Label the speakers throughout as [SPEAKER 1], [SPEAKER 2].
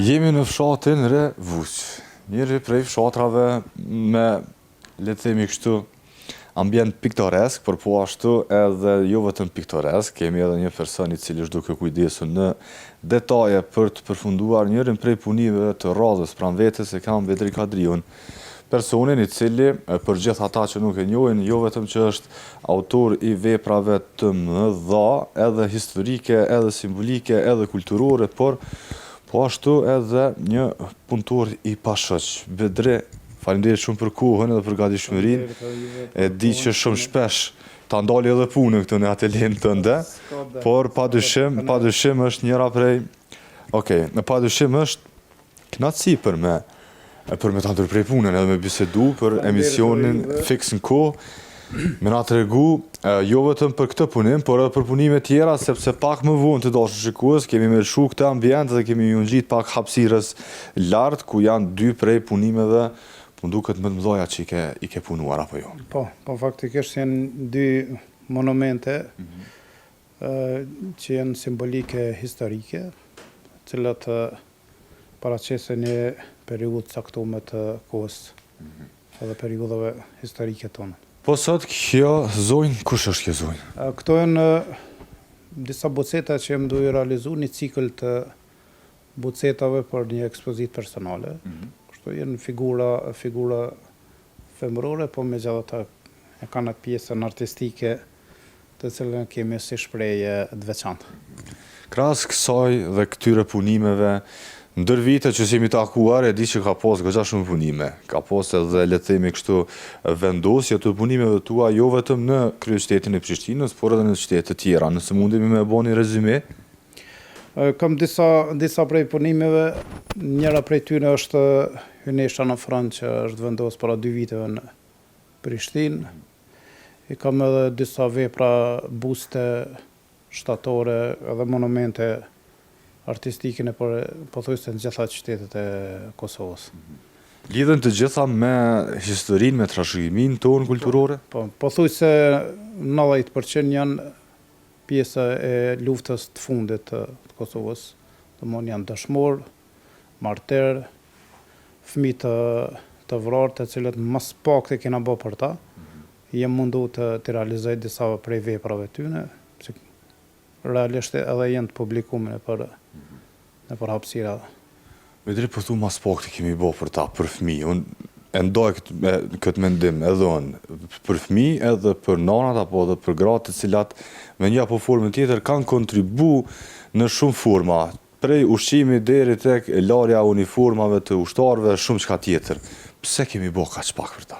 [SPEAKER 1] Jemi në fshatin Revuq, njëri prej fshatrave me, le të themi kështu, ambient piktoresk, por po ashtu edhe jo vetëm piktoresk, kemi edhe një person i cili është duke kujdesur në detaje për të përfunduar njërin prej punimeve të radhës pranë vetes e kam Bedri Kadriun, personin i cili për gjithë ata që nuk e njohin, jo vetëm që është autor i veprave të mëdha, edhe historike, edhe simbolike, edhe kulturore, por po ashtu edhe një punëtor i pashoq. Bedri, faleminderit shumë për kohën edhe për gatishmërinë. E di që shumë shpesh ta ndali edhe punën këtu në atelinë tënde, por pa dyshim, pa dyshim është njëra prej Okej, në pa dyshim është Knaqësi për me për me ta ndërpre punën edhe me bisedu për emisionin fiks në kohë, me na tregu jo vetëm për këtë punim, por edhe për punime tjera, sepse pak më vonë të dashur shikues, kemi me lëshu këtë ambient dhe kemi ju ngjit pak hapësirës lart, ku janë dy prej punimeve, po më duket më të mëdhaja që i ke, i ke punuar, apo jo?
[SPEAKER 2] Po, po faktikisht janë dy monumente mm -hmm. që janë simbolike historike, të cilat paraqesin një periudhë të caktume të kohës edhe periudhave historike tona.
[SPEAKER 1] Po sot kjo zonjë, kush është kjo zonjë?
[SPEAKER 2] Këto janë disa buceta që jam duke realizu një cikël të bucetave për një ekspozitë personale. Kështu janë figura, figura femërore, po megjithatë e kanë atë pjesën artistike të cilën e kemi si shprehje të veçantë.
[SPEAKER 1] Krahas kësaj dhe këtyre punimeve, ndër vite që s'jemi takuar, e di që ka pas goxha shumë punime. Ka pas edhe, le të themi kështu, vendosje të punimeve tua jo vetëm në kryeqytetin e Prishtinës, por edhe në qytete të tjera. Nëse mundemi me bo një rezyme?
[SPEAKER 2] Kam disa, disa prej punimeve, njëra prej tyre është Hyjnesha në front që është vendosur para dy viteve në Prishtinë. I kam edhe disa vepra buste, shtatore edhe monumente artistike nëpër pothuajse në gjitha qytetet e Kosovës.
[SPEAKER 1] Lidhen të gjitha me historinë, me trashëgiminë tonë kulturore?
[SPEAKER 2] Po, pothuajse 90% janë pjesë e luftës të fundit të Kosovës, domethënë janë dëshmorë, martirë, fëmijë të të vrarë të cilët më së pakti kena bo për ta, jam mundu të t'i realizoj disa prej veprave tyne, që realisht edhe janë të publikume nëpër nëpër hapësira.
[SPEAKER 1] Bedri po thu ma s'pakti kemi bo për ta, për fëmijë, unë e ndaj këtë, këtë mendim edhe unë, për fëmijë edhe për nanat apo edhe për gratë të cilat me një apo formën tjetër kanë kontribu në shumë forma, Prej ushqimit deri tek larja e uniformave të ushtarëve e shumë çka tjetër. Pse kemi bo kaq pak për ta?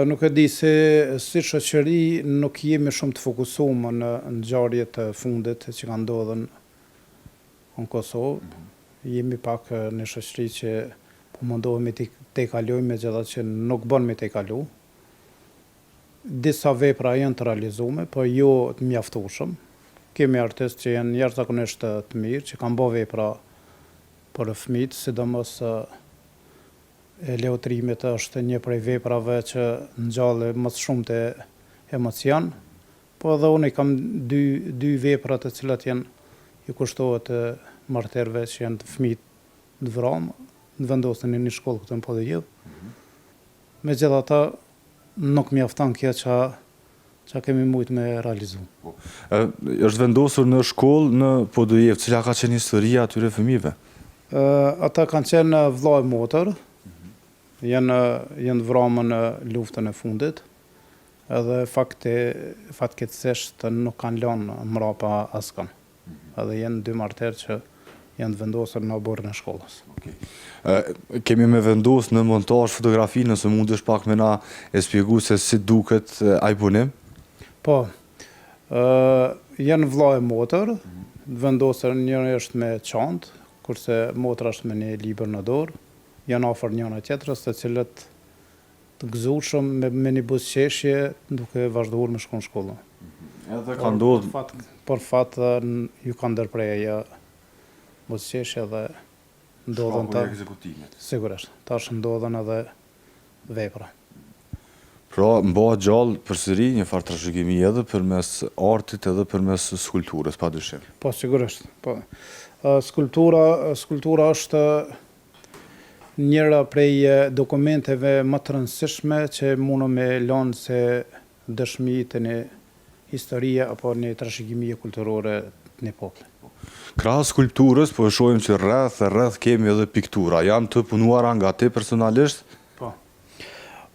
[SPEAKER 2] Nuk e di, si si shoqëri nuk jemi shumë të fokusuar në ngjarjet e fundit që kanë ndodhur në Kosovë. Jemi pak një shoqëri që po mundohemi t'i tejkalojmë megjithatë që nuk bën me tejkalu. Disa vepra janë të realizume, po jo të mjaftueshëm. Kemi artistë që janë jashtëzakonisht të mirë, që kanë bo vepra për fëmijët, sidomos e Leotrimit është një prej veprave që ngjall më së shumti emocion, po edhe unë i kam dy dy vepra të cilat janë i kushtohet martirëve që janë fëmijë të vramë, të vendosur në një shkollë këtu në Podujevë. Megjithatë, nuk mjafton kjo ça ça kemi mujt me realizu.
[SPEAKER 1] Po. Është vendosur në shkollë në Podujevë, cila ka qenë historia e atyre fëmijëve?
[SPEAKER 2] Ata kanë qenë vëlla e motër, janë janë vramë në luftën e fundit. Edhe fakti, fatkeqësisht nuk kanë lënë mrapa askënd. Edhe janë dy martirë që janë të vendosur në oborrin e
[SPEAKER 1] shkollës. Okej. Kemi me vendos në montazh fotografi nëse mundesh pak me na e spjegu se si duket ai punim?
[SPEAKER 2] Po. Ë janë vëlla e motër, të vendosur njëri është me çantë, kurse motra është me një libër në dorë. Janë afër njëra tjetrës, të cilët të gëzueshëm me me një buzëqeshje duke vazhduar me shku në
[SPEAKER 1] shkollë. Edhe ka ndodhur
[SPEAKER 2] për fat për fat ju ka ndërpre ajo buzëqeshje dhe
[SPEAKER 1] ndodhën të ekzekutimit.
[SPEAKER 2] Sigurisht, tash ndodhën edhe vepra.
[SPEAKER 1] Pra, mbahet gjallë përsëri një farë trashëgimie edhe përmes artit edhe përmes skulpturës, pa
[SPEAKER 2] dyshim. Po, sigurisht, po. Skulptura, skulptura është Njëra prej dokumenteve më të rëndësishme që mundem me lanë si dëshmi të një historie apo një trashëgimie kulturore të një
[SPEAKER 1] populli. Krahas skulpturës, po e shohim që rreth e rreth kemi edhe piktura. Janë të punuara nga ti personalisht?
[SPEAKER 2] Po.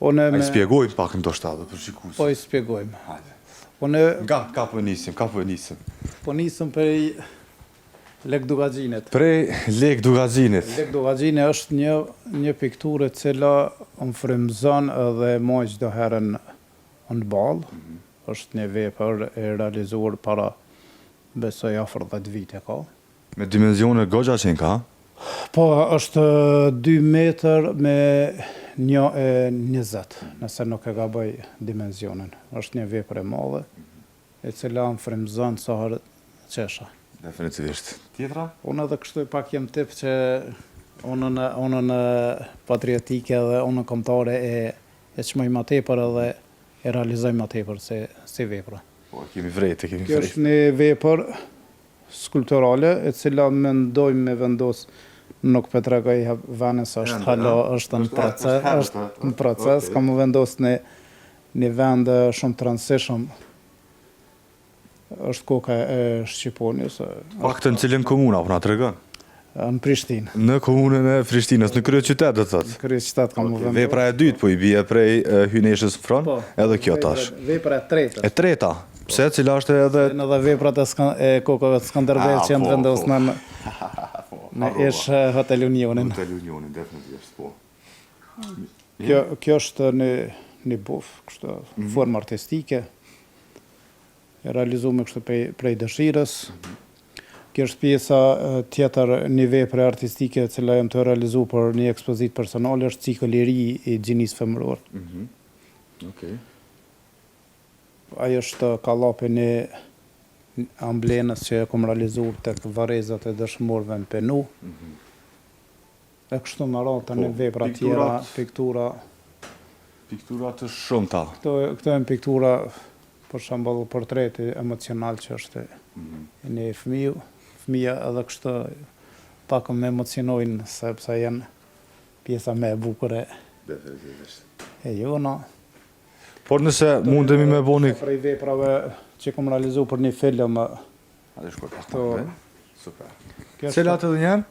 [SPEAKER 1] Unë me... A i spjegojmë pak ndoshta edhe për
[SPEAKER 2] shikuesit? Po i spjegojmë.
[SPEAKER 1] Hajde. Unë... Nga, ka po nisim, ka po
[SPEAKER 2] nisim? Po nisim prej Lek
[SPEAKER 1] Dukagjinit. Prej Lek Dukagjinit.
[SPEAKER 2] Lek Dukagjini është një një pikturë e cila më frymëzon dhe e maj çdo herë në ballë. Mm -hmm. Është një vepër e realizuar para besoj afër 10 vite
[SPEAKER 1] ka. Me dimensione goxha qenka?
[SPEAKER 2] Po, është 2 metër me 1,20, nëse nuk e gaboj dimensionin. Është një vepër e madhe. E cila më frymëzon sa herë
[SPEAKER 1] qesha. Definitivisht.
[SPEAKER 2] Tjetra? Unë edhe kështu pak jam tip që anën anën patriotike dhe anën kombëtare e e çmoj ma tepër edhe e realizoj ma tepër se si
[SPEAKER 1] vepra. Po, e kemi vrejt, e kemi vrejt.
[SPEAKER 2] Kjo është një vepër skulpturale e cila mendojmë me vendos nuk po e tregoj venin se është hala është në proces, është në proces, ka me vendos në një vend shumë të rëndësishëm është koka e Shqiponjës.
[SPEAKER 1] Paktën në cilën komunë, apo na tregon?
[SPEAKER 2] Në Prishtinë.
[SPEAKER 1] Në komunën e Prishtinës, në kryeqytet do të
[SPEAKER 2] thotë. Në kryeqytet kam u
[SPEAKER 1] vendos. Vepra e dytë po i bie prej Hyjneshës në fron, po, edhe kjo tash.
[SPEAKER 2] Vepra e tretë.
[SPEAKER 1] E treta. Pse cila është
[SPEAKER 2] edhe Janë edhe veprat e, e kokave të Skënderbeut që janë po, vendosur po. në po, në ish Hotel
[SPEAKER 1] Unionin. Hotel Unionin definitivisht po.
[SPEAKER 2] Kjo kjo është një një buf, kështu mm -hmm. formë artistike e realizuar kështu prej prej dëshirës. Mm -hmm. Kjo është pjesa tjetër një vepër artistike e cila jam tu realizu për një ekspozitë personale, është cikël i ri i gjinisë
[SPEAKER 1] femërore. Mm -hmm. Okej.
[SPEAKER 2] Ai është kallapi një amblenës që e kom realizu tek varrezat e dëshmorëve në Penu. Mm -hmm. E kështu me radhë tani po, vepra tjera, piktura.
[SPEAKER 1] Piktura të shumta.
[SPEAKER 2] Këto, këto janë piktura, për shembull, portreti emocional që është mm -hmm. i një fëmiju, fëmija edhe kështu pak më emocionojnë sepse janë pjesa më e bukur e
[SPEAKER 1] Definitivisht.
[SPEAKER 2] E jona.
[SPEAKER 1] Por nëse mundemi me bo një...
[SPEAKER 2] Prej veprave që kom realizu për një film
[SPEAKER 1] Hajde shkoj pak më tej. Super. Cilat edhe
[SPEAKER 2] njëherë?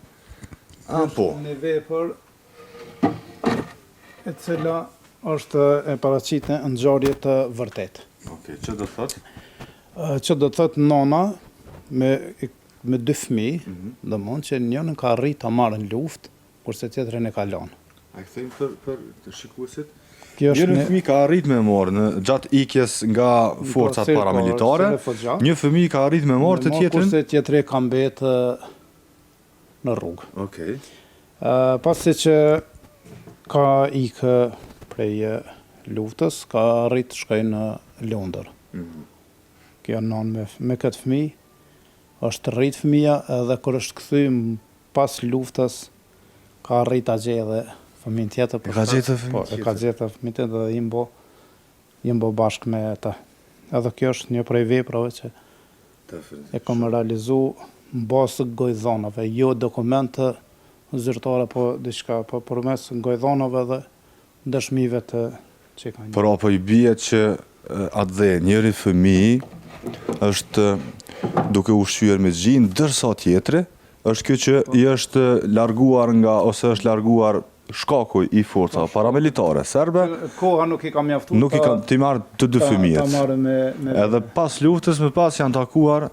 [SPEAKER 2] Ah, po. Një vepër e cila është e paraqit një ngjarje të
[SPEAKER 1] vërtetë. Okej, që do të
[SPEAKER 2] thotë? Që do të thotë nona me me dy fëmijë, mm -hmm. domthon që njërin ka arrit ta marrë në luftë, kurse tjetrin e ka
[SPEAKER 1] lënë. A e kthejmë për për të shikuesit? Kjo është një fëmijë ka arrit me marr në gjatë ikjes nga po, forcat po, paramilitare. Një fëmijë ka arrit me marr të
[SPEAKER 2] tjetrin. Kurse tjetri ka mbet në
[SPEAKER 1] rrugë. Okej.
[SPEAKER 2] Okay. Pasi që ka ikë prej luftës, ka arrit të shkojë në Londër. Mm -hmm. Kjo nonë me, me këtë fëmijë, është rrit fëmija edhe kur është kthy Pas luftës ka arrit ta gjejë edhe fëmijën
[SPEAKER 1] tjetër
[SPEAKER 2] E ka gjetë fëmijën po, e ka gjetë fëmijën tjetër dhe jem bo jem bo bashkë me të. Edhe kjo është një prej veprave që e kam realizu në bazë të gojdhonave, jo dokumente zyrtare po diçka, po përmes gojdhonave dhe dëshmive të
[SPEAKER 1] që kanë. Pra po i bie që atdhe njëri fëmijë është duke ushqyer me gji, ndërsa tjetri është ky që i është larguar nga ose është larguar shkaku i forcave paramilitare serbe.
[SPEAKER 2] Koha nuk i ka mjaftuar.
[SPEAKER 1] Nuk i ka t'i marrë të dy fëmijët.
[SPEAKER 2] Ta marrë me,
[SPEAKER 1] me Edhe pas luftës më pas janë takuar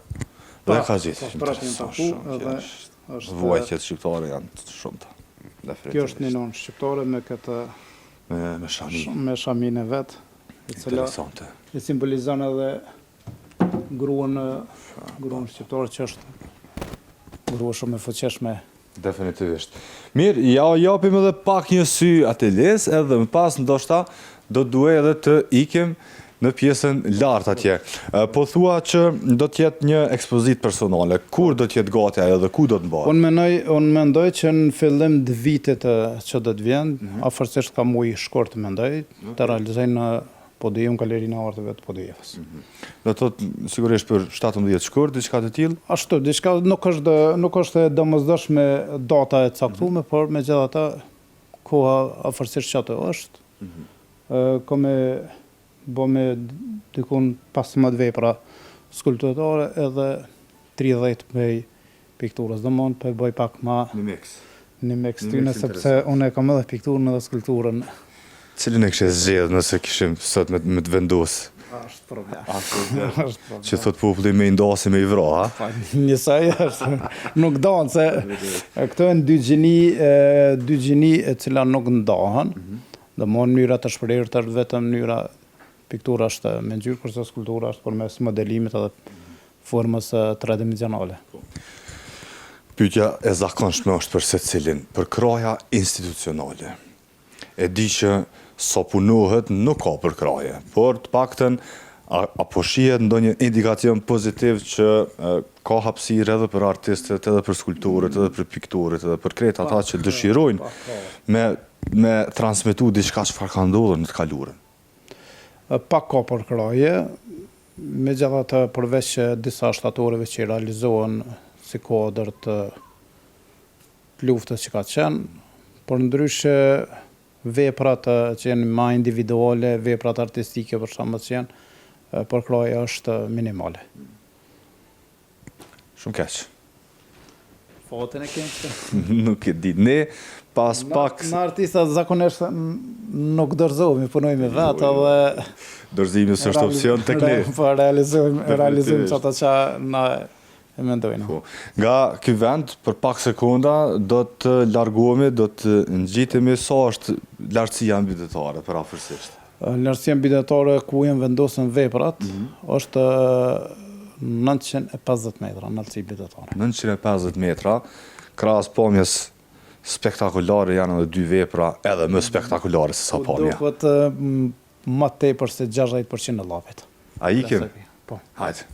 [SPEAKER 1] dhe ka gjetë.
[SPEAKER 2] Po, prapë janë taku edhe
[SPEAKER 1] është Vuajtjet shqiptare janë të shumta.
[SPEAKER 2] Kjo është një nonë shqiptare me këtë
[SPEAKER 1] me me shami.
[SPEAKER 2] Me shaminë e vet,
[SPEAKER 1] e cila Interesante.
[SPEAKER 2] E simbolizon edhe gruan gruan shqiptare që është grua shumë e fuqishme.
[SPEAKER 1] Definitivisht. Mirë, ja japim edhe pak një sy ateles edhe më pas ndoshta do të duhej edhe të ikim në pjesën lart atje. Po thua që do të jetë një ekspozitë personale. Kur do të jetë gati ajo dhe ku do të
[SPEAKER 2] mbahet? Unë mendoj, unë mendoj që në fillim të vitit që do të vjen, mm -hmm. afërsisht ka muaj shkurt mendoj, të realizoj në Podujevë, në Galerinë e Arteve të
[SPEAKER 1] Podujevës. Mm -hmm. Do të thotë sigurisht për 17 shkurt, diçka të
[SPEAKER 2] tillë? Ashtu, diçka nuk është nuk është e domosdoshme data e caktuar, mm -hmm. por megjithatë koha afërsisht qaty është. Mm -hmm. Kom me bo me dikun 15 vepra skulpturore edhe 30 prej pikturës. Domethënë po e bëj pak ma...
[SPEAKER 1] Një mix.
[SPEAKER 2] Një mix tyne, sepse unë e kam edhe pikturën edhe skulpturën.
[SPEAKER 1] Cilin e kishe zgjedh nëse kishim sot me, me të
[SPEAKER 2] vendos? Është problem.
[SPEAKER 1] Është problem. Është problem. Që thot populli me i nda si me i vra, ha?
[SPEAKER 2] Pa, po, njësaj është. Nuk ndahen se këto janë dy gjini, dy gjini e cila nuk ndahen. Mm -hmm. Domethënë mënyra të shprehurit është vetëm mënyra piktura është me ngjyrë, kurse skulptura është përmes modelimit edhe formës tredimensionale.
[SPEAKER 1] Po. Pyetja e zakonshme është për secilin, përkrahja institucionale. E di që sa punohet nuk ka përkrahje, por të paktën a, a po shihet ndonjë indikacion pozitiv që e, ka hapësirë edhe për artistët, edhe për skulptorët, edhe për piktorët, edhe për krejt ata që dëshirojnë me me transmetu diçka çfarë ka ndodhur në të
[SPEAKER 2] kaluarën. Pak ka përkrahje, megjithatë përveç disa shtatoreve që realizohen si kuadër të luftës që ka qenë, por ndryshe veprat që janë ma individuale, veprat artistike për shembull që janë, përkrahja është minimale.
[SPEAKER 1] Shumë keq.
[SPEAKER 2] Fatin e kemi
[SPEAKER 1] këtë. Nuk e di. Ne pas pak...
[SPEAKER 2] Na artistat zakonisht nuk dorëzohemi, punojmë vetë jo, jo.
[SPEAKER 1] edhe... Dorëzimi s'është opsion tek ne.
[SPEAKER 2] Po, realizojmë, realizojmë qato që na e mendojmë.
[SPEAKER 1] Po. Nga ky vend, për pak sekonda, do të largohemi, do të ngjitemi sa është lartësia mbidetare, përafërsisht.
[SPEAKER 2] Lartësia mbidetare ku janë vendosën veprat mm -hmm. është 950 metra lartësi
[SPEAKER 1] mbidetare. 950 metra, krahas pamjes spektakolare janë edhe dy vepra edhe më spektakolare se sa
[SPEAKER 2] pamja. Po duket më tepër se 60% e
[SPEAKER 1] Llapit. A ikim?
[SPEAKER 2] Po.
[SPEAKER 1] Hajde.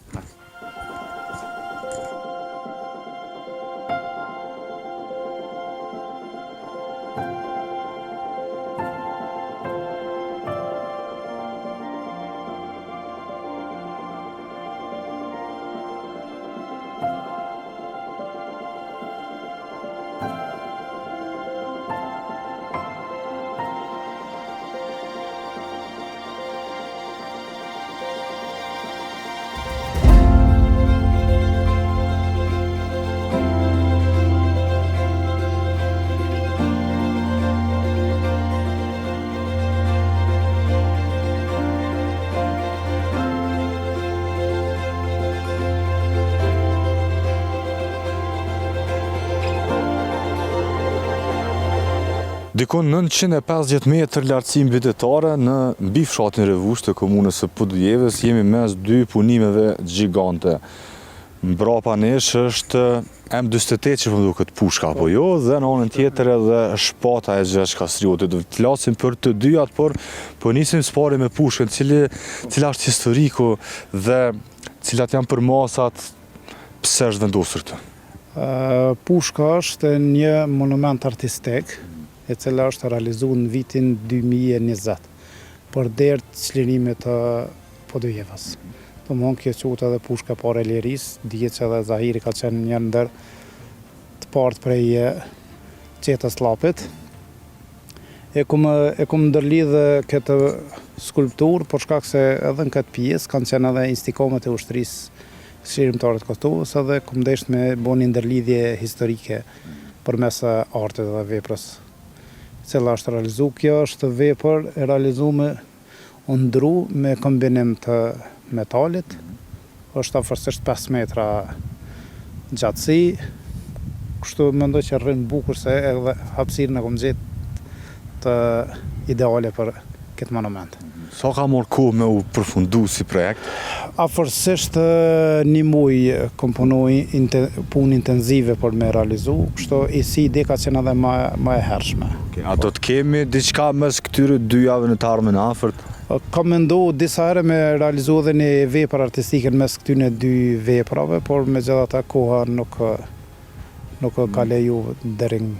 [SPEAKER 1] Diku 950 metër lartësi mbidetare në mbi fshatin Revush të komunës së Podujevës jemi mes dy punimeve gjigante. Mbrapa nesh është M48 që po më duket pushka apo jo dhe në anën tjetër edhe shpata e Gjergj Kastriotit. Do të flasim për të dyjat, por po nisim së pari me pushkën, cili cila është historiku dhe cilat janë përmasat pse është vendosur
[SPEAKER 2] këtu. Pushka është një monument artistik, e cila është realizuar në vitin 2020 për nder të çlirimit të Podujevës. Domthon kjo quhet edhe pushka e parë e lirisë, dihet që edhe Zahiri ka qenë një ndër të parët prej çetës Llapit. E kum e kum ndërlidh këtë skulpturë për shkak se edhe në këtë pjesë kanë qenë edhe istikamet e ushtrisë çlirimtare të Kosovës edhe kum desht me bo një ndërlidhje historike përmes artit dhe veprës. cila është realizu. Kjo është vepër e realizume në dru me kombinim të metalit, është afërsisht 5 metra gjatësi, kështu mendoj që rrin bukur se edhe hapësirën e kom gjetë të ideale për këtë monument.
[SPEAKER 1] Sa ka marrë kohë me u përfundu si projekt?
[SPEAKER 2] Afërsisht një muj kom punu punë intenzive për me realizu, kështu i si ide ka qenë edhe ma, ma e hershme.
[SPEAKER 1] Okay. A do të kemi diçka mes këtyre dy javëve në të ardhmen e afërt?
[SPEAKER 2] Kam mendu disa herë me realizu edhe një vepër artistike mes këtyne dy veprave, por megjithatë koha nuk nuk ka leju deri në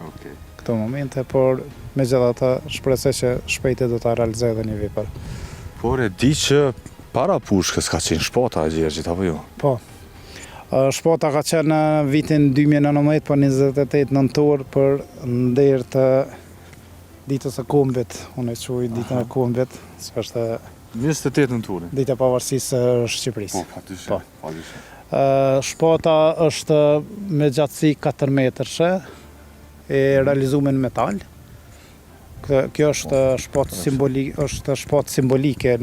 [SPEAKER 1] Okej.
[SPEAKER 2] këto momente, por megjithatë shpresoj që shpejt do ta realizoj edhe një vepër.
[SPEAKER 1] Por e di që para pushkës ka qenë shpata e Gjergjit, apo jo?
[SPEAKER 2] Po. Shpata ka qenë në vitin 2019, për 28 nëntor, për nder të ditës së kombit, unë e quaj ditën e kombit, që është
[SPEAKER 1] 28 nëntori.
[SPEAKER 2] Dita e pavarësisë së Shqipërisë.
[SPEAKER 1] Po, padyshim,
[SPEAKER 2] Po.
[SPEAKER 1] padyshim.
[SPEAKER 2] Shpata është me gjatësi 4 metërshe, e realizume në metal. Kjo është shpatë simbolike, është shpatë simbolike,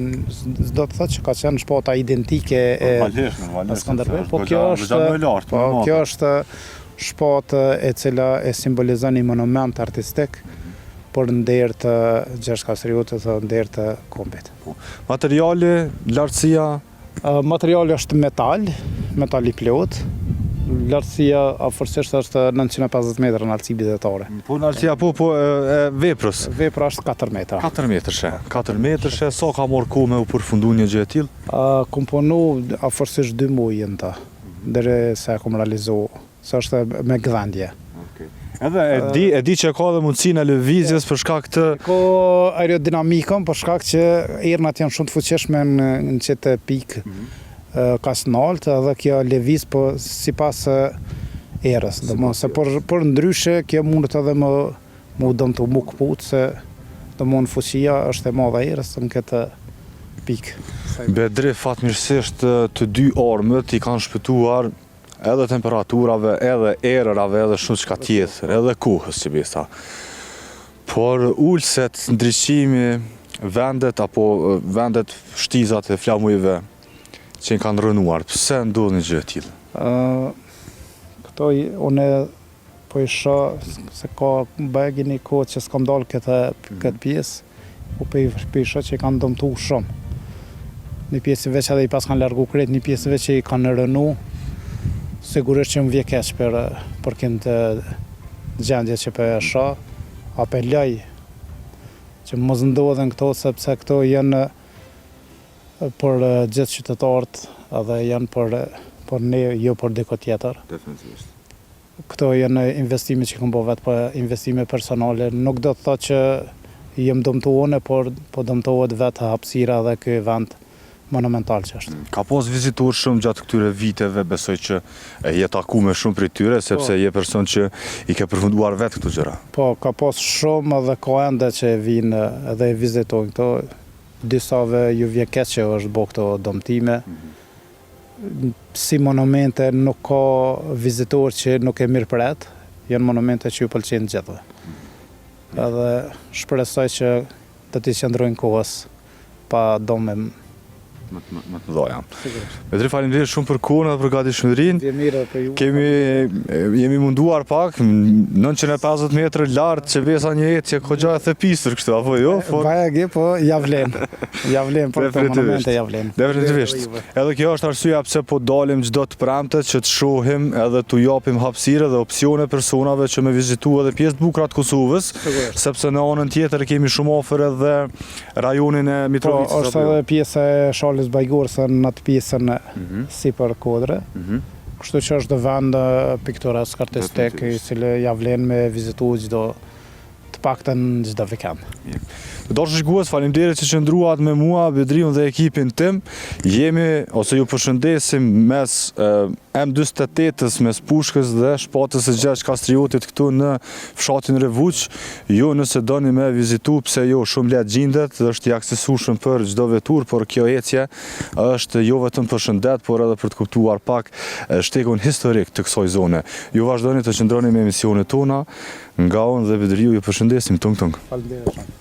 [SPEAKER 2] s'do të thotë që ka qenë shpata identike e Skënderbeut, po kjo është po kjo është shpatë e cila e simbolizon një monument artistik për nder të Gjergj Kastriotit dhe nder të kombit.
[SPEAKER 1] Po. Materiali, lartësia?
[SPEAKER 2] Materiali është metal, metal i plotë. Lartësia afërsisht është 950 metra në lartësi bregdetare.
[SPEAKER 1] Po lartësia po po e, e veprës.
[SPEAKER 2] Vepra është 4 metra.
[SPEAKER 1] 4 metërshe. 4 metërshe, sa ka marrë kohë me u përfundu një gjë e tillë?
[SPEAKER 2] Kom punu afërsisht 2 muaj në ta, derisa e kom realizu Se është me gdhendje.
[SPEAKER 1] Okej. Edhe e di, e di që ka edhe mundësinë e lëvizjes për shkak të
[SPEAKER 2] Ka aerodinamikën për shkak që erënat janë shumë të fuqishme në në qëtë pikë mm -hmm. kaq nalt edhe kjo lëviz po sipas erës, domethënë se për për ndryshe kjo mundet edhe me mu dëmtu, mu këput se domethënë fuqia është e madhe e erës në këtë pikë.
[SPEAKER 1] Bedri fatmirësisht të dy armët i kanë shpëtuar Edhe temperaturave, edhe erërave, edhe shumëçka tjetër, edhe kohës që besa. Por ulëset, ndriçimi, vendet apo vendet shtizat e flamujve që i kanë rrënuar, pse ndodh një gjë e
[SPEAKER 2] tillë? Këto unë Po i shoh se ka bajagi një kohë që s'kam dalë këtë mhm. këtë pjesë, po po i, po i shoh që i kanë dëmtu shumë. Një pjesë veç edhe i paskan largu krejt, një pjesë veç që i kanë rënu, sigurisht që më vje keq për, për këtë gjendje që po e shoh, apeloj që mos ndodhen këto, sepse këto janë për gjithë qytetarët dhe janë për, për ne, jo për dikë tjetër.
[SPEAKER 1] Definitivisht.
[SPEAKER 2] Këto janë investime që kam bo vetë, po investime personale. Nuk do të thotë që jam dëmtu unë, por po dëmtohet vetë hapësira dhe ky vend monumental që
[SPEAKER 1] është. Ka pas vizitorë shumë gjatë këtyre viteve, besoj që je taku me shumë prej tyre, sepse po. je person që i ke përfunduar vetë këto gjëra.
[SPEAKER 2] Po, ka pas shumë dhe ka ende që vijnë edhe e vizitojnë këto. Disave ju vjen keq që është bo këto dëmtime. Mm -hmm. Si monumente nuk ka vizitor që nuk e mirëpret, janë monumente që ju pëlqejnë të gjithëve. Edhe shpresoj që do t'i qëndrojnë kohës pa dëme
[SPEAKER 1] më të më të mëdha. Bedri faleminderit shumë për kohën dhe për gatishmërinë.
[SPEAKER 2] Vjen mirë edhe për
[SPEAKER 1] ju. Kemi jemi munduar pak 950 metra lart që besa një ecje goxha e thepisur kështu apo jo?
[SPEAKER 2] Po bajagi po ja vlen. Ja vlen për këto monumente ja vlen.
[SPEAKER 1] Definitivisht. Edhe kjo është arsyeja pse po dalim çdo të premte që të shohim edhe t'u japim hapësirë dhe opsione personave që me vizitu edhe pjesë të bukura të Kosovës, sepse në anën tjetër e kemi shumë afër edhe rajonin e
[SPEAKER 2] po,
[SPEAKER 1] Mitrovicës.
[SPEAKER 2] Po, është edhe jo? pjesa e Shalës Bajgorës në atë pjesën mm -hmm. sipër kodre. Mm -hmm. Kështu që është vend piktoresk artistik i cili ja vlen me vizitu çdo Të paktën çdo vikend.
[SPEAKER 1] Të dashur shikues, faleminderit që qëndruat me mua, Bedriun dhe ekipin tim. Jemi ose ju përshëndesim mes M48-s, mes pushkës dhe shpatës së Gjergj Kastriotit këtu në fshatin Revuq. Ju nëse doni me vizitu, pse jo, shumë lehtë gjindet dhe është i aksesueshëm për çdo veturë, por kjo ecje është jo vetëm për shëndet, por edhe për të kuptuar pak shtegun historik të kësaj zone. Ju vazhdoni të qëndroni me emisionet tona. Nga unë dhe Bedriu ju përshëndesim. Përshëndesim, tung tung.
[SPEAKER 2] Faleminderit shumë.